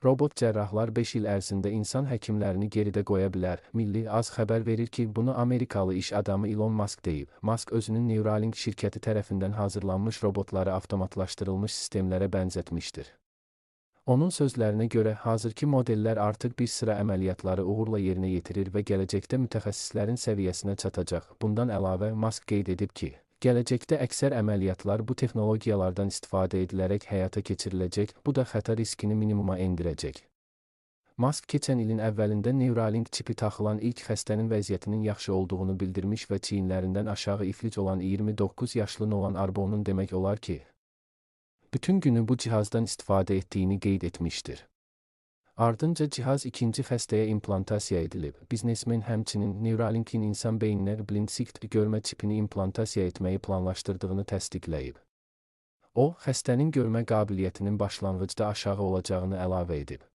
Robot cərrahlar 5 il ərzində insan həkimlərini geridə qoya bilər. Milli Az xəbər verir ki, bunu Amerikalı iş adamı Elon Musk deyib. Musk özünün Neuralink şirkəti tərəfindən hazırlanmış robotları avtomatlaşdırılmış sistemlərə bənzətmişdir. Onun sözlərinə görə, hazırki modellər artıq bir sıra əməliyyatları uğurla yerinə yetirir və gələcəkdə mütəxəssislərin səviyyəsinə çatacaq. Bundan əlavə, Musk qeyd edib ki, gələcəkdə əksər əməliyyatlar bu texnologiyalardan istifadə edilərək həyata keçiriləcək, bu da xəta riskini minimuma endirəcək. Musk keçən ilin əvvəlində Neuralink çipi taxılan ilk xəstənin vəziyyətinin yaxşı olduğunu bildirmiş və çiyinlərindən aşağı iflic olan 29 yaşlı Nolan Arbonun demək olar ki, bütün günü bu cihazdan istifadə etdiyini qeyd etmişdir. Ardınca cihaz ikinci xəstəyə implantasiya edilib. Biznesmen həmçinin Neuralinkin insan beyninə BlindSight görmə çipini implantasiya etməyi planlaşdırdığını təsdiqləyib. O, xəstənin görmə qabiliyyətinin başlanğıcda aşağı olacağını əlavə edib.